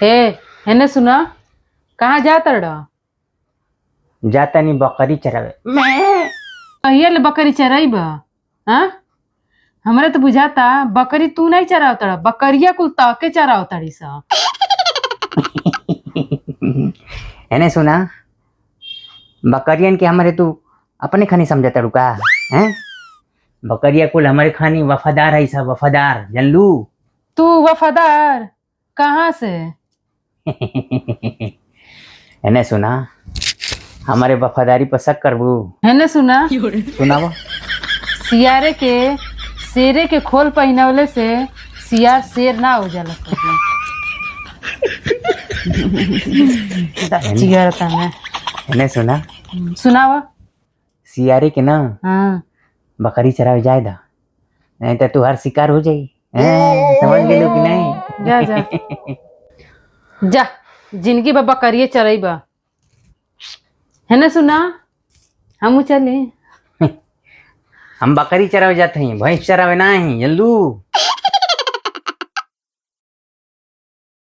हे हेने सुना, कहाँ जात रह? जाता नहीं बकरी चरावे। मैं कहिया ले बकरी चराइब? हाँ, हमरा तो बुझाता बकरी तू नहीं चरावत, बकरिया कुल ताके चरावताड़ी सा। एने सुना, बकरियन के हमारे तू अपने खानी समझता रुका हैं? बकरिया कुल हमारे खानी वफादार है सब, वफादार, जानलू? तू वफादार कहाँ से? एने सुना, हमारे वफादारी पर शक करबू? हेने सुना। सुनावो। सियारे के शेरे के खोल पहिनवले से सियार शेर ना हो जाला। चियरता में। एने सुना। सुनावा। सियारे के ना बकरी चरावे जाए दा, नहीं तो तू हर शिकार हो जाई। हैं, समझ गेलू कि नहीं? जा जा जा, जिंदगी बा बकरिए चरैबा। है ना सुना, हमू चली। हम बकरी चरावे जाते हैं, भैंस चरावे ना ही, जल्दू।